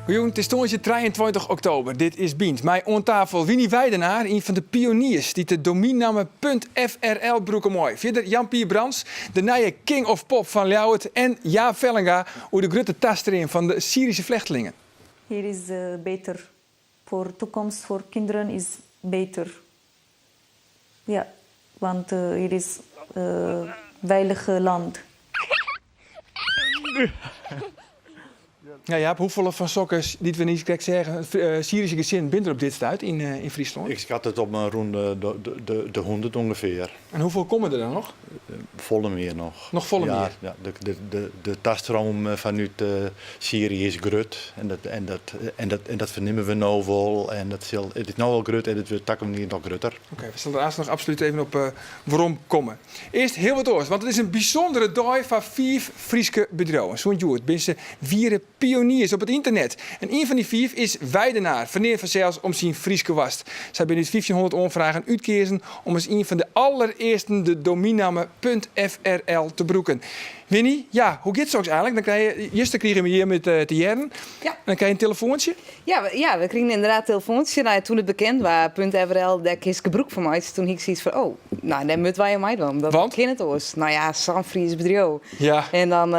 Goejûn, it is tongersdei 23 oktober. Dit is Bynt. Mei oan tafel Winnie Weidenaar, ien fan de pioniers dy't de domeinnamme .frl brûke mei. Fierder Jan-Pier Brands, de nije King of Pop fan Ljouwert en Jaap Vellenga oer de grutte tastream fan de Syrische flechtlingen. Hier is beter voor toekomst voor kinderen is beter ja want hier is veilig land. Ja, Jaap, hoefolle fan sokke dy't we niis krekt seagen, Syrische gesinnen binne der op dit stuit yn Fryslân? Ik skat it op in rûn de 100 ûngefear. En hoefolle komme der dan noch? Folle mear noch. Noch folle mear? Ja, de tastroom fanút Syrië is grut en dat, en dat, en dat, en dat fernimme we no wol. En dat sil, it is no al grut en it wurdt takom jier noch grutter. Oké, we sille der aanst noch absolút even op werom komme. Earst hiel wat oars, want it is in bysûndere dei foar fiif Fryske bedriuwen. Sûnt hjoed binne se wiere pioniers op it ynternet. En ien fan dy fiif is Weidenaar, ferneamd fansels om syn Fryske woarst. Sy binne út fyftjinhûndert oanfragen útkeazen om as ien fan de allerearsten de domeinnamme .frl te brûken. Winnie, ja, hoe giet soks eigenlik? Dan krije je, juster krigen we hjir met te hearren. Ja. En dan krije je in telefoantsje. Ja, we, ja, we krigen ynderdaad in telefoantsje. Nou ja, toen it bekend waard, .frl, dêr kinst gebrûk fan meitsje. Toen hie ik soiets fan, oh, nou, dêr moatte wy oan meidwaan. Dat Want? kin net oars. Nou ja, sa'n Fries bedriuw. Ja. En dan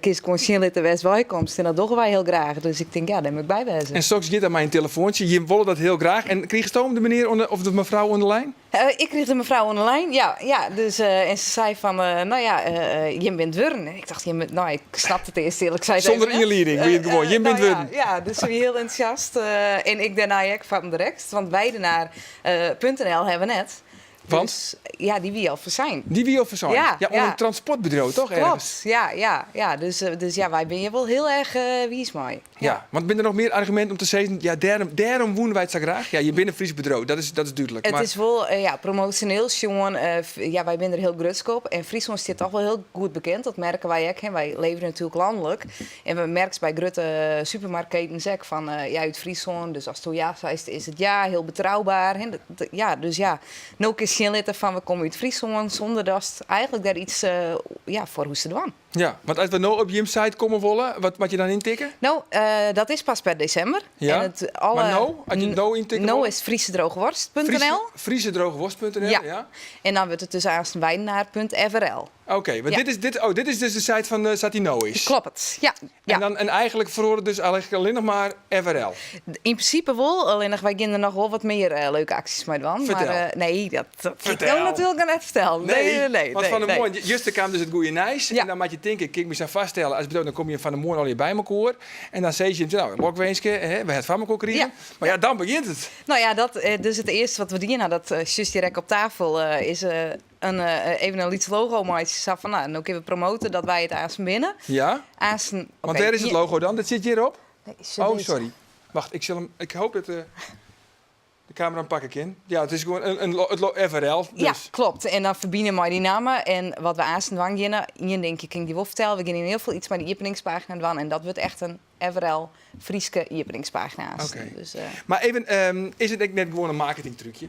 kinst gewoan sjen litte wêr'tst wei komst. En dat dogge wy hiel graach. Dus ik tink, ja, dêr moat ik by wêze. En soks giet dan mei in telefoantsje. Jim wolle dat hiel graach. En krigest de menear oan de, of de mefrou oan de lijn? Ik krige de mefrou oan de lijn, ja. ja dus, en se sei fan, no ja, jim binne it wurden. En ik tocht, jim, no, ik snapte it earst earlik sein Sûnder even net. ynlieding wie it gewoan, jim binne Nou it ja, wurden. ja, dus se wie hiel entûsjast. En ik dêrnei ek foar direkt, want Weidenaar .nl hawwe we net. Want? Dus, ja, dy wie al fersein. Dy wie al fersein? Ja, Ja, oan ja. in transportbedriuw, toch? Klopt, Ergens? ja, ja, ja. Dus, dus ja, wy binne hjir wol hiel erch wiis mei. Ja, want binne der noch mear arguminten om te sizzen, ja, dêrom, dêrom woene wy it sa graach? Ja, je binne in Frysk bedriuw, dat is, dat is dúdlik. It Mar is wol, ja, promosjoneel sjoen, ja, wy binne der hiel grutsk op. En Fryslân stiet toch wol hiel goed bekend, dat merke wy ek. Hè. Wy leverje natuerlik lanlik. En we merkst by grutte supermarktketens ek fan, ja, út Fryslân, dus asto ja seist, is it ja, hiel betrouber. Hè. Dat, ja, dus ja, no kinst sjen litte fan we komme út Fryslân, sûnder datst eigentlik dêr iets, ja, foar hoechst te dwaan. Ja, want as we no op jim site komme wolle, wat moat je dan yntikke? No, dat is pas per desimber. Ja, En it alle, mar no, as je it no yntikke No wolle? is friesedrogeworst.nl. Friesedrogeworst.nl, Ja. ja. En dan wurdt it dus aanst weidenaar.frl. Oké, want Ja. dit is, dit, oh, dit is dus de site fan eh, sa't dy no is. Kloppet, ja. ja. En, dan, en eigentlik feroaret dus eigentlik allinnich mar FRL. Yn prinsipe wol, allinnich wy gean der noch wol wat mear eh, leuke aksjes mei dwaan. Fertel. Mar eh, nee, dat, dat kin ik Fertel. no natuerlik noch net fertellen. Nee, nee, nee. want nee, fan 'e nee. moarn, juster kaam dus it goede nijs. Ja. En dan moat je tinke, kin ik my sa foarstelle, as bedriuw, dan komme je fan 'e moarn allegear by mekoar. En dan sizze je, no, lokwinske, hè, we ha it foar mekoar krigen. Ja. Mar ja, dan begjint it. No ja, dat, eh, dus it earste wat we dien ha, dat uh, sjochst hjir ek op tafel, eh, is eh, in, eh, even in lyts logo meitsje. Sa fan, no, no kinne we promote dat wy it aansten binne. Ja, Aansten, want oké, wêr is it logo dan? Dat sit hjirop? Nee, sjoch Oh, dizze. sorry. Wacht, ik sil him, ik hoop dat de, de kamera hem pakke kin. Ja, it is gewoan in, in, it lo- FRL. Dus. Ja, klopt. En dan ferbine mei dy namme. En wat we aansten dwaan geane, ien dinkje kin ik dy wol fertelle, we geane yn ieder gefal iets mei de iepeningspagina dwaan. En dat wurdt echt in FRL Fryske iepeningspagina aansten. Oké. Dus, eh, Mar even, ehm, is it ek net gewoan in marketingtrúkje?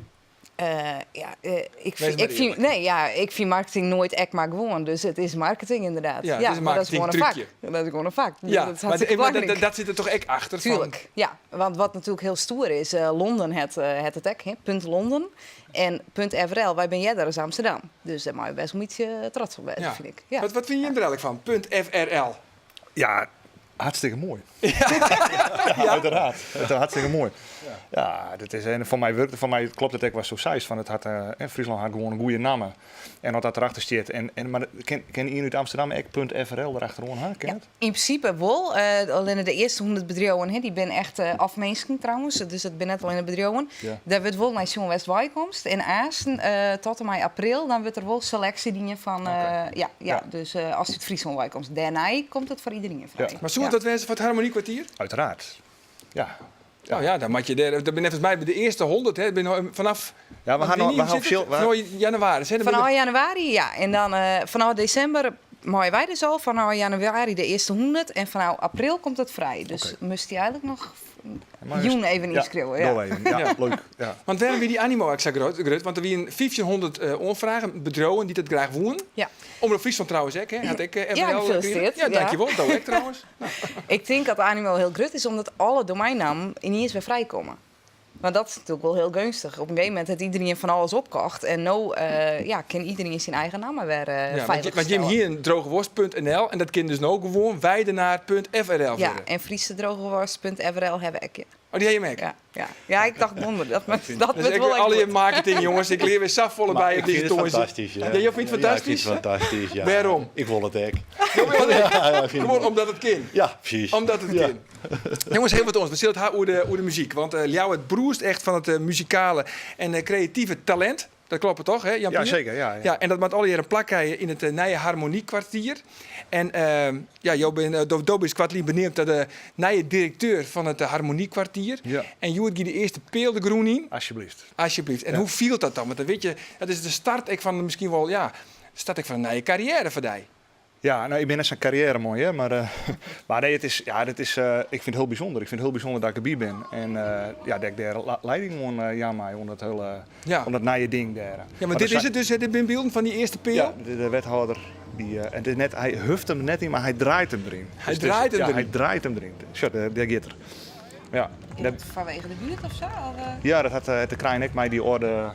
Eh, ja, eh, ik, Wês fyn, mar ik fyn, earlik. nee, ja, ik fyn marketing noait ek mar gewoan. Dus it is marketing ynderdaad. Ja, it is in mar dat is gewoan in fak. marketingtrúkje. Dat is gewoan in fak. Dus Ja, dat is mar, hartstikke maar dat, belangryk. dat sit der toch ek achter? Fan, Tuurlijk, ja. Want wat natuerlik hiel stoer is, eh, Londen hat, hat it ek, hè, punt Londen. En punt FRL, wy binne earder as Amsterdam. Dus dêr meie we bêst in bytsje trots op wêze, Ja. fyn ik. Ja. Wat, wat fine jim der eigentlik fan? Punt FRL. Ja, hartstikke moai. Ja, uiteraard. Het is hartstikke moai. Ja, dat is, en foar my wurket, foar my klopt it ek watsto seist, fan it hat, eh, Fryslân hat gewoan in goede namme. En as dat derachter stiet, en, en, mar kin, kin ien út Amsterdam ek punt FRL derachteroan ha? Kin Ja, it? yn prinsipe wol. Eh, allinne de earste 100 bedriuwen, hè, dy binne echt eh, of minsken trouwens, dus it binne net allinne bedriuwen. Ja. Dêr wurdt wol nei sjoen wêr'tst weikomst. En aansten eh, tot en mei april, dan wurdt der wol seleksje dien fan, eh, Oké. ja, ja, Ja. dus eh, ast út Fryslân weikomst. Dêrnei komt it foar iderien frij. Ja. Mar soe it Ja. wat wêze foar it Harmoniekwartier? Uiteraard. Ja. Nou ja, dan moat je dêr, dat binne neffens my de earste 100, hè, binne fanôf. Ja, we want ha no, wannear we ha sit it? offisjeel, we ha- Fanôf jannewaris, hè? Dan binne Fanôf januari, ja. En dan eh, fanôf desimber meie wy dus al. Fanôf januari de earste 100 en fanôf april komt it frij. Dus Oké. moast dy eigentlik noch. Jûn even ynskriuwe. Ja, doe even. Ja, leuk. Ja. Want wêrom wie dy animo ek sa grut? Want der wienen 1500 oanfragen, bedriuwen dy't it graach woenen. Ja. Omrop Fryslân trouwens ek, hè? Hat ek FRL Ja, gefeliciteerd. Ja, dankjewol. Do ek trouwens. Ik tink dat animo hiel grut is omdat alle domeinnammen yniens wer frijkomme. Want dat is natuerlik wol hiel geunstich. Op in gegeven momint hat iderien fan alles opkocht en no ja, kin iderien syn eigen namme wer Ja, feilich want jim stelle. hienen drogeworst.nl en dat kin dus no gewoan weidenaar.frl Ja, wurde. en friesdedrogeworst.frl hawwe we ek, ja. Oh, dy ha jim ek? Ja, ja. Ja, ik tocht wonder, dat dat Dus wurdt ek wol wer ek al je goed. marketing, jonges. Ik lear wer safolle Maar by ik op dizze vind het tongersdei. fantastisch. Ja, Ja, jo fynt it Ja, ik vind fantastysk? het fantastisch. Ja. Wêrom? Ik wol it ek. Jo wolle it ek? Ja, ja, ik vind het Gewoan moai. omdat it kin. Ja, presys. Omdat it Ja. kin. Jonges, hiel wat oars. We sille it ha oer de muzyk. Want Ljouwert brûst echt fan it muzikale en kreative talint. Dat kloppet toch, hè, Jan Ja, Pier? zeker. Ja, ja. Ja, en dat moat allegear in plak krije yn it nije Harmoniekwartier. En ja, jo bin, do, do bist koartlyn beneamd ta de nije direkteur fan it Harmoniekwartier. Ja. En hjoed gie de earste peal de grûn yn. Alsjeblieft. Alsjeblieft. En Ja. hoe fielt dat dan? Want dan witte je, dat is de start ek fan miskien wol, ja, start ek fan in nije karriêre foar dy. Ja, no, ik bin net sa'n karriêreman, hear, mar, mar nee, it is, ja, dit is, ik fyn it hiel bysûnder. Ik fyn it hiel bysûnder dat ik derby bin. En ja, dat ik dêr leiding oan jaan mei, oan dat hiele, Ja. oan dat nije ding dêr. Ja, mar dit is it dus, hè? Dit binne bylden fan dy earste peal. Ja, de wethâlder, dy, en it is net, hy huft him net yn, mar hy draait him deryn. Hy Dus it is- draait him ja, deryn. hy draait him deryn. Sjoch, dêr giet er. Ja. Is dat fanwege de buert of sa? Of? Ja, dat hat te krijen ek mei dy âlde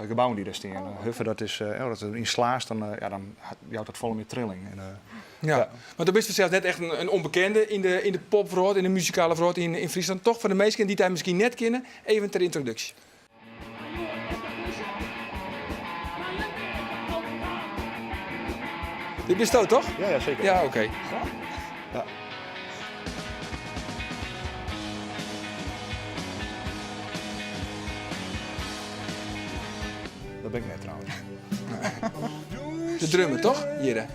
gebouwen dy't dêr stean. Huffe, dat is, as it deryn slaast, dan, ja, dan jout dat folle mear trilling. En, Ja. ja. Want do bist fansels net echt in ûnbekende yn de popwrâld, yn de muzikale wrâld yn Fryslân. Toch foar de minsken dy't dy miskien net kenne, even ter yntroduksje. Dit bisto toch? Ja, ja, seker. Ja, oké. Ja. Dat bin ik net trouwens. De drummer, toch? Hjirre.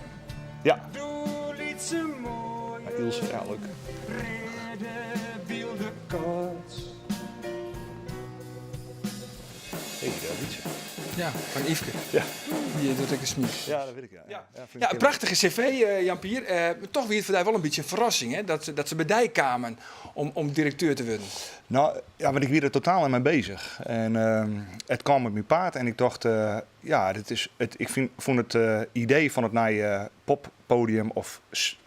Ja. Ja, Ilse, ja, leuk. Hey, dat liedje. Ja, fan Yfke. Ja. Die doet ek de smies. Ja, dat wit ik, ja. Ja. Ja, Ja, in prachtige cv, Jan-Pier. Toch wie it foar dy wol in bytsje in ferrassing, hè? Dat se by dy kamen om direkteur te wurden. No, ja, want ik wie der totaal net mei beuzich. En it kaam op myn paad en ik tocht, ja, dit is it, ik fyn, fûn it idee fan it nije poppodium of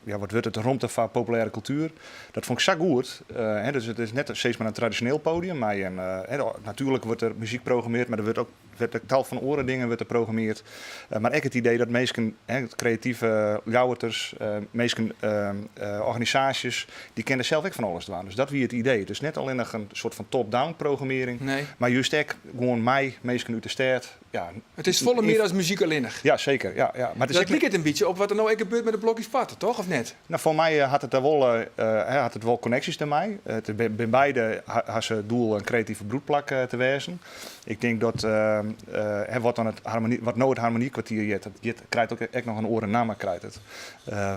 ja, wat wurdt it, romte foar populêre kultuer, dat fûn ik sa goed. Hè, dus it is net steeds mar in tradisjoneel podium, mei in, hè, natuerlik wurdt der muzyk programmeard, mar der wurdt ek, wurdt ek tal fan oare dingen wurdt der programmeard. Mar ek it idee dat minsken, hè, kreative Ljouwerters, minsken, organisaasjes, dy kinne sels ek fan alles dwaan. Dus dat wie it idee. Dus net allinnich in soart fan top-down programmearring, Nee. mar just ek gewoan mei minsken út de stêd. Ja, It is folle mear as muzyk allinnich. Ja, seker. Ja, ja. Mar it is Dat ek liket in bytsje op wat der no ek gebeurt mei de Blokjes Parten, toch? Of net? No, foar my hat it dêr wol, hè, hat it wol konneksjes dêrmei. It is by beide ha se it doel in kreative broedplak te wêzen. Ik tink dat, hè, wat dan it harmonie, wat no it Harmoniekwartier hjit, dat hjit, krijt ook ek noch in oare namme, krijt it.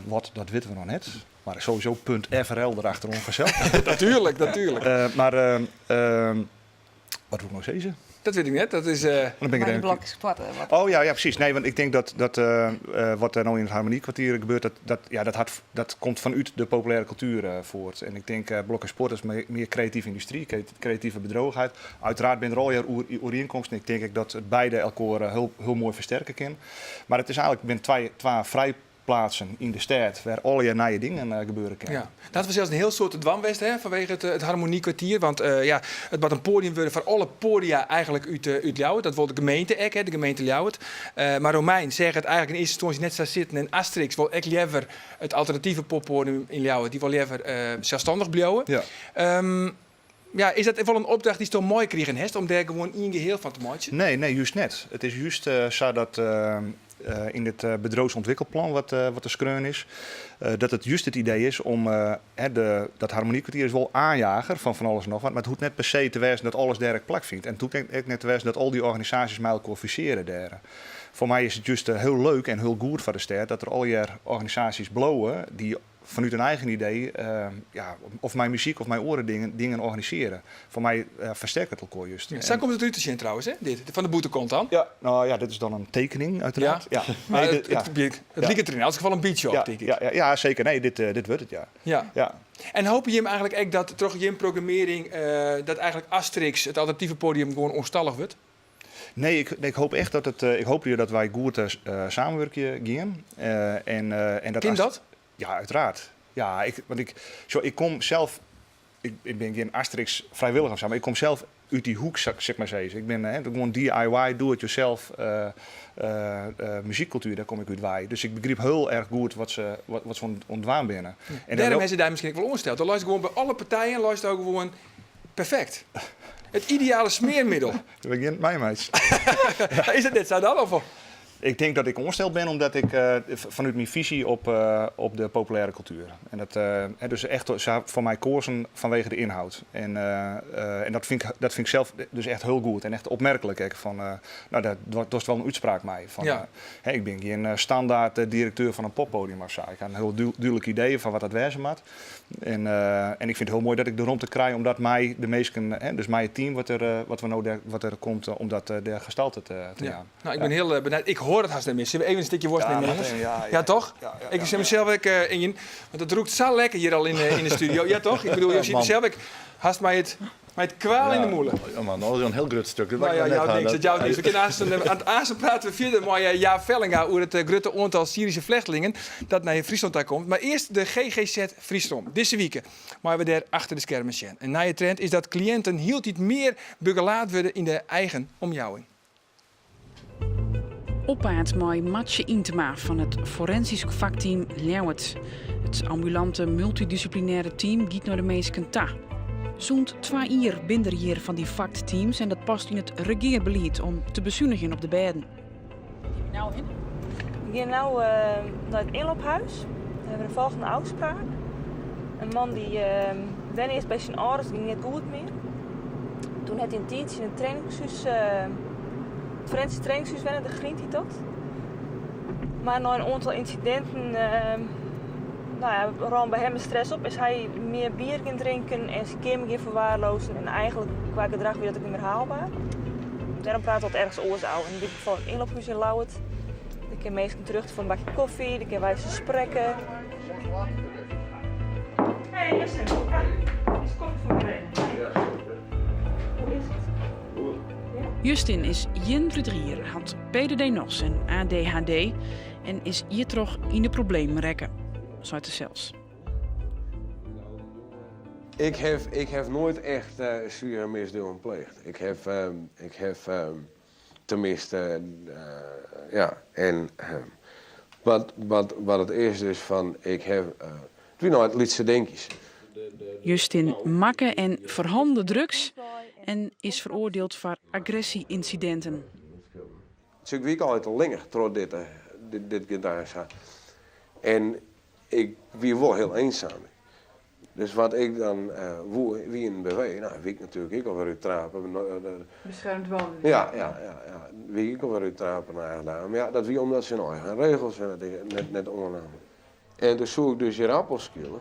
Wat, dat witte we noch net. Mar sowieso punt FRL derachteroan fansels. Natuerlik, natuerlik. Mar wat woe ik no sizze? Dat wit ik net. Dat is, Dan ben ik Mei de even blokjes poaten, wat? Oh ja, ja, presys. Nee, want ik tink dat wat der no yn it Harmoniekwartier gebeurt, dat, ja, dat hat, dat komt fanút de populêre kultuer fuort. En ik tink, Blok en Sport is mear kreative yndustry, kreative bedriuwichheid. Uiteraard binne der allegear oerienkomsten. Ik tink ek dat it beide elkoar hiel moai fersterke kin. Mar it is eigenlik binne twa frij plaatsen yn de stêd wêr allegear nije dingen gebeure kinne. Ja, dat was sels in hiel soad te dwaan west, hè, fanwege it Harmoniekwartier. Want ja, it moat in poadium wurde foar alle poadia eigenlik út Ljouwert. Dat wol de gemeente ek, hè, de gemeente Ljouwert. Mar Romein seach it eigenlik yn earste ynstânsje net sa sitten. En Asterix wol ek leaver it alternative poppoadium yn Ljouwert. Dy wol leaver selsstannich bliuwe. Ja. Ja, is dat wol in opdracht dy'tsto meikrigen hast om dêr gewoan ien geheel fan te meitsjen? Nee, nee, just net. It is just sa dat yn it bedriuwsûntwikkelplan wat der skreaun is, dat it just it idee is om, hè, de, dat Harmoniekwartier is wol aanjager fan fan alles en noch wat, mar it hoecht net per se te wêzen dat alles dêr ek plakfynt. En it hoecht ek net te wêzen dat al dy organisaasjes mei elkoar fusearje dêr. Foar my is it just hiel leuk en hiel goed foar de stêd dat der allegear organisaasjes bliuwe dy't fanút in eigen idee, ja, of mei muzyk of mei oare dingen, dingen organisearje. Foar my fersterket it elkoar just. Ja, sa komt it derút te sjen trouwens, hè? Dit, fan de bûtenkant dan. Ja, no ja, dit is dan in tekening uiteraard. Ja. Ja. Maar Nee, it, dit, ja. it, it liket der yn elts gefal in bytsje op, tink ik. Ja, seker. Nee, dit, dit wurdt it, ja. Ja. Ja. En hoopje jim eigentlik ek dat troch jim programmearring dat eigentlik Asteriks, it alternative podium, gewoan oerstallich wurdt? Nee, ik hoop echt dat it, ik hoopje dat wy goed samenwurkje gean. En dat Kin dat? Ja, uiteraard. Ja, want ik, zo, ik kom zelf, ik ben gjin Asteriks frijwilliger of sa, mar ik kom sels út dy hoek, sil ik mar sizze. Ik bin gewoan DIY, do it yourself muzykkultuer, dêr kom ik út wei. Dus ik begryp hiel erch goed wat se oan it dwaan binne. En dêrom ha se dy miskien ek wol oansteld. Dan leist gewoan by alle partijen leist ook gewoan perfekt. It ideale smearmiddel. We gean it meimeitsjen. Is it net sa dan? Of? Ik tink dat ik oansteld bin omdat ik fanút myn fisy op de populêre kultuer. En dat, hè, dus echt sa foar my keazen fanwege de ynhâld. En dat fyn ik sels dus echt hiel goed en echt opmerklik ek. Fan, no, dêr dochst wol in útspraak mei. Fan, hè, ik bin gjin standaard direkteur fan in poppodium of sa. Ik ha in hiel dúdlik idee fan wat dat wêze moat. En ik fyn it hiel moai dat ik de romte krij om dat mei de minsken, hè, dus mei it team wat we no dêr, wat der komt, om dat dêr gestalte te jaan. No, ik bin hiel benijd. Ik hoar it hast net mear. Sille we even in stikje worst Ja, nimme, wacht jonges? even, ja, Ja, ja. toch? Ja, Ik ja, sil ja. mysels ek yn, want it rûkt sa lekker hjir al yn de studio. Ja, toch? Ik bedoel, jo sitte Man. sels ek hast mei it kwaal yn de mûle. Ja, man, dat is in hiel grut stik. Dat No wol ik ja, net jout ha, niks, dat dat jout niks. We kinne aanst, aan aanst prate we fierder mei Jaap Vellinga oer it grutte oantal Syrische flechtlingen dat nei Fryslân ta komt. Mar earst de GGZ Fryslân. Dizze wike meie we dêr achter de skermen sjen. In nije trend is dat kliïnten hieltyd mear begelaat wurde yn de eigen omjouwing. Op paad mei Matsje Yntema fan it Forensysk Fakteam Ljouwert. It ambulante multydissiplinêre team giet nei de minsken ta. Sûnt 2 jier binne der hjir fan dy fakteams en dat past yn it regearbelied om te besunigjen op de bêden. Nou hin? We gean no nei it inloophuis. We hawwe de folgjende ôfspraak. In man dy't wenne earst by syn âlders, gyng net goed mear. Doe hat hy in tiidsje yn it trainingshûs, it forensysk trainingshûs wenne, de Griend hiet dat. Mar nei in oantal ynsidinten, no ja, rûn by him de stress op, is hy mear bier gean drinken en syn keamer gean ferwaarloazen en eigentlik kwa gedrach wie dat ek net mear haalbaar. Dêrom prate we wat ergens oars ôf. Yn dit gefal it inloophûs yn Ljouwert. Dêr kinne minsken terjochte foar in bakje kofje, dêr kinne wy se sprekke. Hey Justin, ah, is kofje foar my. Hoe is it? Justin is 31 jier, hat PDD-NOS en ADHD en is hjirtroch yn de problemen rekke, seit er sels. Ik heb nooit echt swiere misdieven pleegd. Ik heb tenminste, ja, en wat it is dus fan, ik heb, it wie noch lytse dinkjes. Justin makke en ferhannele drugs en is feroardield foar agressy-ynsidinten. Dus ik wie altyd allinnich troch dit gedrach sa. En ik wie wol hiel iensum. Dus wat ik dan woe, wie in BV, no, wie ik natuerlik ek alwer úttrape. Beschermd wonen. Ja. Wie ik alwer úttrape nei gedaan. Mar ja, dat wie omdat se hun eigen regels net oannamen. En toen soe ik dus ierappels skilje.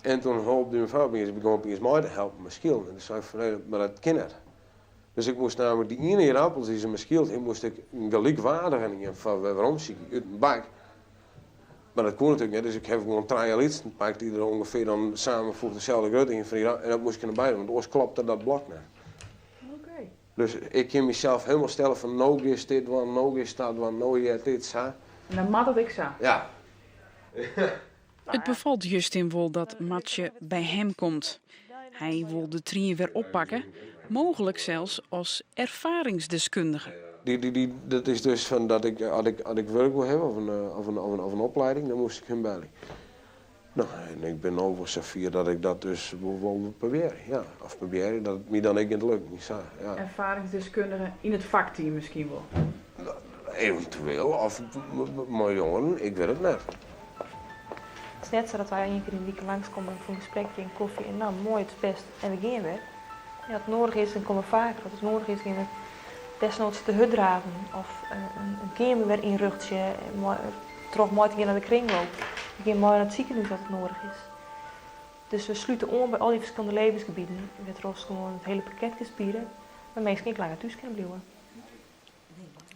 En toen holp de mefrou begûn opiens mei te helpen mei skiljen. En toen sei ik fan nee, mar dat kin net. Dus ik moast namelijk dy iene ierappels dy't se my skyld hie, moast ik gelykwaardich en foar weromsykje út in bak. Mar dat koe natuerlik net, dus ik ha gewoan trije lytsen pakt dy't der ûngefear dan samenvoegd deselde grutte hiene fan dy en dat moast ik derby doen, want oars klopte dat blok net. Dus ik kin mysels hielendal stelle fan no giest dit dwaan, no giest dat dwaan, no heart dit sa. En dan moat it ek sa. Ja. It befalt Justin wol dat Matsje by him komt. Hy wol de trien wer oppakke, mooglik sels as erfaringsdeskundige. Dat is dus fan dat ik, as ik wurk wol hawwe of in oplieding, dan moast ik him belje. No, en ik bin no wol safier dat ik dat dus wol probearje. Ja. Of probearje dat it my dan ek giet lukken. Sa, ja. Erfaringsdeskundige yn it fakteam miskien wol? Eventueel, of mei jongeren, ik wit it net. It is net sa dat wy ien kear yn de wike langskomme foar in gesprekje en kofje en no, moai, it is bêst en we gean wer. Ja, as it nedich is, dan komme we faker. As it nedich is, gean we desnoods te hurddraven of in keamer wer ynrjochtsje troch mei te gean nei de kringloop. We gean mei nei it sikehûs as it noadich is. Dus we slute oan by al dy ferskillende levensgebieten, wêrtroch'tst gewoan it hiele pakket kinst biede, wêr't minsken ek langer thús kinne bliuwe.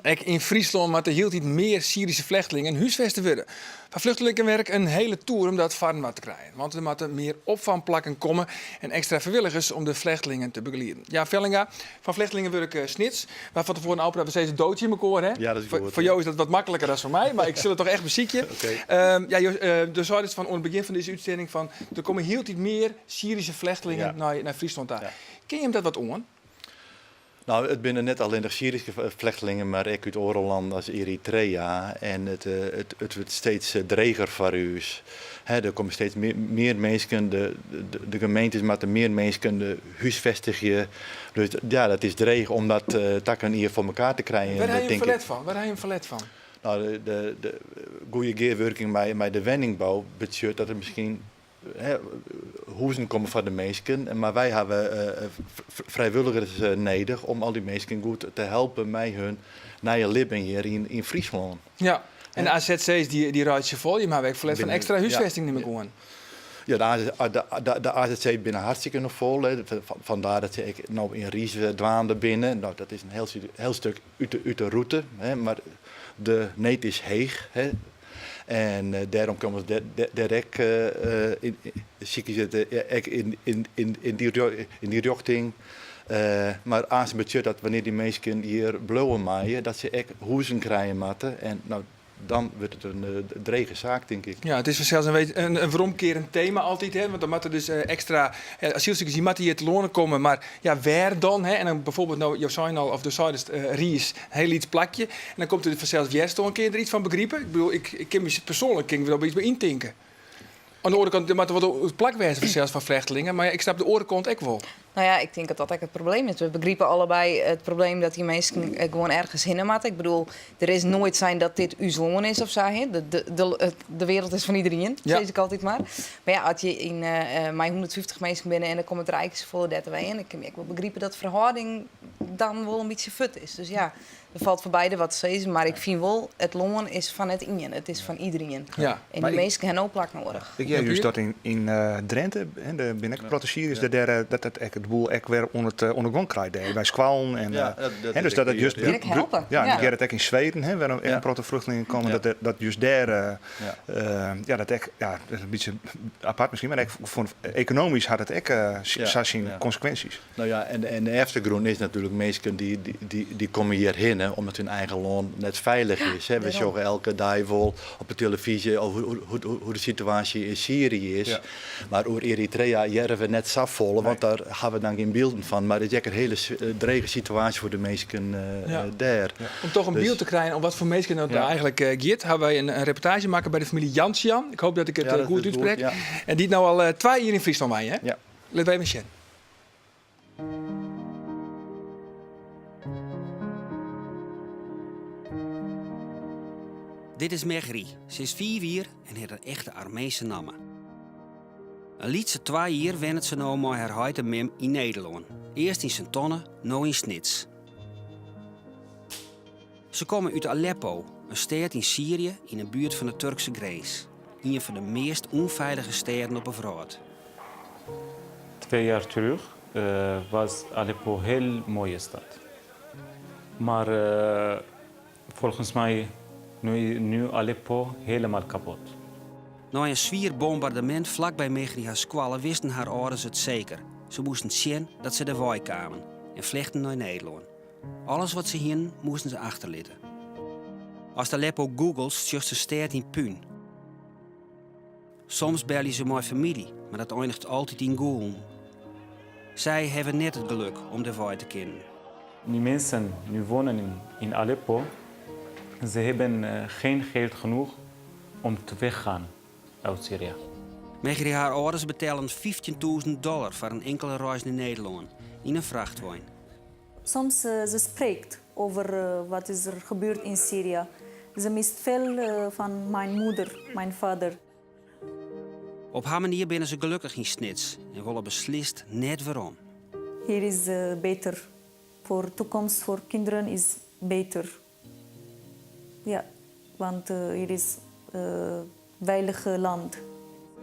Ek yn Fryslân moatte hieltyd mear Syryske flechtlingen húsfeste wurde. Foar Vluchtelingenwerk in hiele toer om dat foarinoar te krijen. Want der moatte mear opfangplakken komme en ekstra frijwilligers om de flechtlingen te begelieden. Jaap Vellinga fan Vluchtelingenwerk Snits. Wy fan tefoaren ôfpraat, we sizze do tsjin mekoar. Hè? Ja, dat is goed. Foar jo is dat wat makliker as foar my, mar ik sil it toch echt besykje. Oké. Ja, jo, do seidest fan oan it begjin fan dizze útsending fan der komme hieltyd mear Syryske flechtlingen nei Fryslân ta. Kin jim dat wat oan? No, it binne net allinnich Syryske flechtlingen, mar ek út oare lannen as Eritrea. En it, it wurdt steeds dreger foar ús. Hè, der komme steeds mear minsken, de, de gemeentes moatte mear minsken húsfestigje. Dus ja, dat is dreech om dat takom jier foar mekoar te krijen. Wêr ha jim ferlet fan? Wêr ha jim ferlet fan? No, de goede gearwurking mei de wenningbou betsjut dat der miskien Hûzen komme foar de minsken, mar wy hawwe frijwilligers nedich om al dy minsken goed te helpen mei hun nije libben hjir yn Fryslân. Ja, en de AZC's dy reitsje fol, jim hawwe ek ferlet fan ekstra húsfesting nim ik oan. Ja, de AZC binne hartstikke noch fol, fandaar dat se ek no yn Riis dwaande binne. No, dat is in hiel stik út de rûte, mar de need is heech. En dêrom komme se dêr ek, sykje se it ek yn dy rjochting. Mar aanst betsjut dat wannear't dy minsken hjir bliuwe meie, dat se ek hûzen krije moatte. En no, dan wurdt it in drege saak, tink ik. Ja, it is fansels in weromkearend tema altyd, hè, want dan moatte dus ekstra asylsikers, dy moatte hjir telâne komme, mar Ja, wêr dan? Hè? En dan bijvoorbeeld, no, jo seinen al, of do seidest, Riis, in hiel lyts plakje. En dan komt der fansels wjerstân. Kinne je der iets fan begripe? Ik bedoel, ik, ik kin my persoanlik kin ik der wol iets by yntinke. Oan de oare kant, der moat wat plak wêze fansels foar flechtlingen, mar ja, ik snap de oare kant ek wol. Nou ja, ik tink dat dat ek it probleem is. We begripe allebei it probleem dat dy minsken gewoan ergens hinne moatte. Ik bedoel, der is noait sein dat dit ús lân is of sa. Hè? De, de, de, de wereld is fan iederien, sis ik altyd mar. Mar ja, as je yn, mei 150 minsken binne en der komme trije kear safolle dêr te wenjen, dan kin ik ek wol begripe dat de ferhâlding dan wol in bytsje fut is. Dus ja, der falt foar beide wat te sizzen, mar ik fyn wol, it lân is fan net ien, it is fan iederien. En dy minsken ha no plak noadich. Ik hear juist dat yn Drenthe, hè, der binne ek in protte Syriërs, dat dêr dat dat ek de boel ek wer oan it oan de gong krijt dêr by skoallen en hè, dus dat it juist Ek helpe. Ja, en ik hear it ek yn Sweden, hè, wêr ek in protte vluchtelingen komme, dat dat juist dêr ja, dat ek, ja, dat is in bytsje apart miskien, mar ek foar ekonomysk hat it ek sa syn konsekwinsjes. No ja, en de eftergrûn is natuerlik minsken dy komme hjirhinne omdat hun eigen lân net feilich is. We sjogge elke dei wol op de telefyzje hoe't de situaasje yn Syrië is. Mar oer Eritrea hearre we net safolle, want dêr ha we dan gjin bylden fan. Mar it is ek in hiele drege situaasje foar de minsken dêr. Om toch in byld te krijen om wat foar minsken it no eigentlik giet, hawwe wy in reportaazje makke by de famylje Jansian. Ik hoopje dat ik it goed útsprek. En dy't no al twa jier yn Fryslân wenje. Lit wy even sjen. Dit is Mehri. Se is 5 jier en hat in echte Armeense namme. In lytse 2 jier wennet se no mei har heit en mem yn Nederlân. Earst yn Sint-Anne, no yn Snits. Se komme út Aleppo, in stêd yn Syrië yn 'e buert fan de Turkse grins. Ien fan de meast ûnfeilige stêden op 'e wrâld. Twee jaar terug was Aleppo heel mooie stad. Maar volgens mij nu, nu Aleppo helemaal kapot. Nei in swier bombardemint flakby Mehri har skoalle wisten har âlders it seker. Se moasten sjen dat se derwei kamen en flechten nei Nederlân. Alles wat se hienen, moasten se achterlitte. Ast Aleppo googelst, sjochst in stêd yn pún. Soms belje se mei famylje, mar dat einiget altyd yn gûlen. Sy hawwe net it gelok om derwei te kinnen. Die mensen nu wonen in Aleppo, ze hebben geen geld genoeg om te weggaan uit Syrië. Mehri har âlders betellen 15.000 dollar foar in inkele reis nei Nederlân yn in frachtwein. Soms ze spreekt over wat is er gebeurd in Syrië. Ze mist veel van mijn moeder, mijn vader. Op har manier binne se gelokkich yn Snits en wolle beslist net werom. Hier is beter. Voor toekomst voor kinderen is beter. Ja, want hier is. veilige land.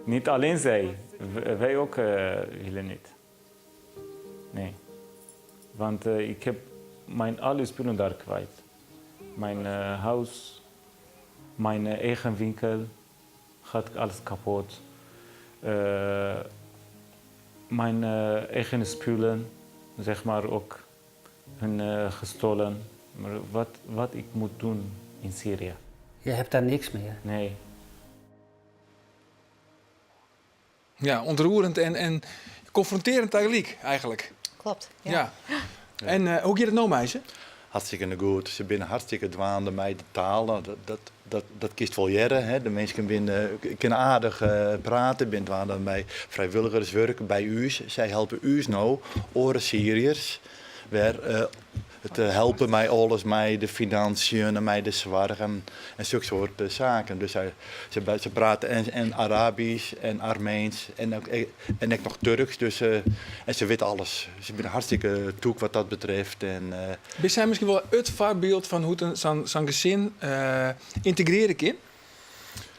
Niet alleen zij, wij ook willen niet. Nee. Want ik heb mijn alle spullen daar kwijt. Mijn huis, mijn eigen winkel gaat alles kapot. Mijn eigen spullen, zeg maar, ook hun gestolen. Maar wat, wat ik moet doen in Syrië? Je hebt daar niks meer? Nee. Ja, ontroerend en, en confronterend tagelyk eigenlijk. Klopt. Ja. ja. En uh, hoe giet it no mei se? Hartstikke goed. Se binne hartstikke dwaande mei de taal. Nou, dat, dat, dat, dat kinst wol hearre. Hè. De minsken binne, kinne aardich uh, prate, binne dwaande mei frijwilligerswurk by ús. Sy helpe ús no, oare Syriërs, wer uh, te helpen mei alles, mei de financiën en mei de soarch en, en zulke soort saken. Dus sy, se, se prate en, en Arabysk en Armeensk en ook, en ek noch Turks. Dus, uh, en se witte alles. Se binne hartstikke tûk wat dat betreft. En, uh, Binne sy miskien wol it foarbyld fan hoe't sa'n sa'n gesin uh, yntegrearje kin?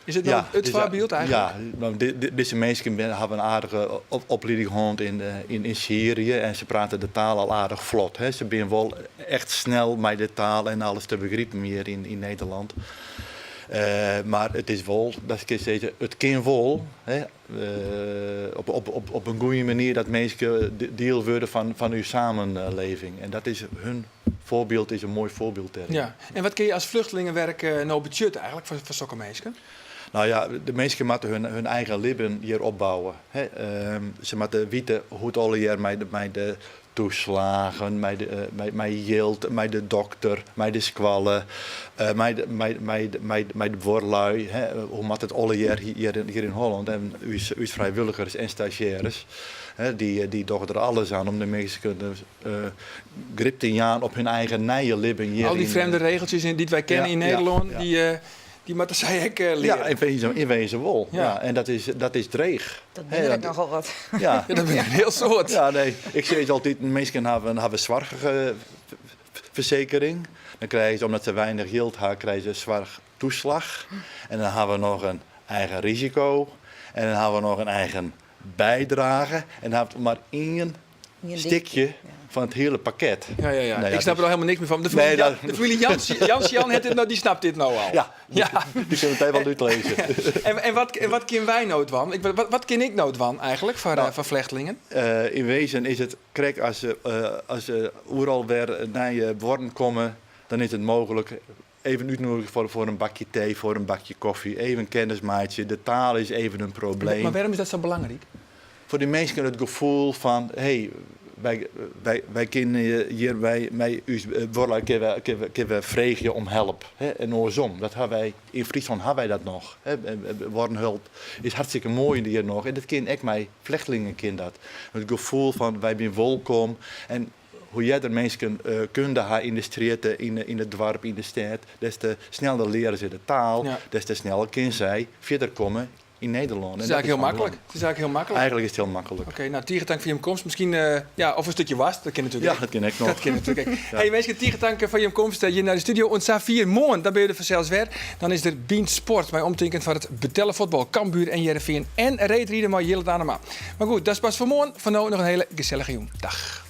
Is it no ja, it foarbyld eigentlik? Ja, dizze minsken hawwe in aardige oplieding hân yn, yn, yn Syrië en se prate de taal al aardich flot. Hè. Se binne wol echt snel mei de taal en alles te begripen hjir yn, yn Nederlân. Uh, mar it is wol, dat ik sizze, it kin wol hè, uh, op, op, op, op in goede manier dat minsken diel wurde fan, fan ús samenleving. En dat is hun foarbyld is in moai foarbyld dêryn. Ja. En wat kinne je as vluchtelingenwerk eh, no betsjutte eigentlik foar, foar sokke minsken? Nou ja, de minsken moatte hun, hun eigen libben hjir opbouwe. Hè. Um, se moatte witte hoe't it allegear mei de, mei de toeslagen, mei, de, eh, mei, mei jild, mei de dokter, mei de skoalle, uh, mei, de, mei, mei, mei, mei de buorlui. Hè. Hoe moat it allegear hjir, hjir yn Hollân? En ús, ús frijwilligers en stazjêres, hè, dy, dy dogge der alles oan om de minsken uh, grip te jaan op hun eigen nije libben hjir. Al dy frjemde regeltsjes dy't wy kenne yn Nederlân, ja, ja. dy, dy moatte sy ek uh, leare. Ja, yn wezen, yn wezen wol. Ja. ja. En dat is, dat is dreech. Dat binne der nochal wat. Ja, ja dat binne in hiel soad. Ja, nee. Ik sis altyd, minsken hawwe, hawwe soarchfersekering. Dan krije se, omdat se weinich jild hawwe, krije se soarchtoeslach. En dan hawwe we noch in eigen risiko. En dan hawwe we noch in eigen bydrage. En dan hawwe we mar ien stikje fan it hiele pakket. Ja, ja, ja. Ik snap der al hielendal niks mear fan. De famylje, nee, dat... de famylje Jans, Jans Jan hat dit no, dy snapt dit no al. Ja, ja. dy sil it even útlizze. en, en, wat, en wat kinne wy no dwaan? Ik, wat, wat kin ik no dwaan eigentlik foar, nou, foar flechtlingen? Uh, yn wezen is it krekt as, uh, as uh, oeral wer nije buorren komme, dan is it mooglik even útnoedigje foar, foar in bakje tee, foar in bakje kofje, even kennis meitsje. De taal is even in probleem. Mar wêrom is dat sa belangryk? Foar dy minsken it gefoel fan, hé, wy, wy, wy kinne hjir wy, mei ús buorlui kinne we, kinne we freegje om help. Hè? En oarsom, dat hawwe wy, yn Fryslân hawwe wy dat noch. Hè? Buorrenhelp is hartstikke moai hjir noch. En dat kin ek mei flechtlingen kin dat. It gefoel fan wy binne wolkom. En hoe earder minsken kunde ha yn de strjitte, yn it doarp, yn de stêd, des te sneller leare se de taal, des te sneller kinne sy fierder komme yn Nederlân. Het is eigentlik hiel maklik. Het is eigentlik hiel maklik. Eigentlik is it hiel maklik. Oké, no tige tank foar jim komst. Miskien, ja, of in stikje woarst, dat kin natuerlik ek. Ja, dat kin ek noch. Dat kin natuerlik ek. Hey minsken, tige tank foar jim komst hjir nei de studio. Oant safier moarn, dan binne we der fansels wer. Dan is der Bynt Sport mei omtinken foar it betelle fuotbal, Cambuur en Hearrenfean en reedriden mei Jillert Anema. Mar goed, dat is pas foar moarn. Foar no noch in hiele gesellige jûn. Dag.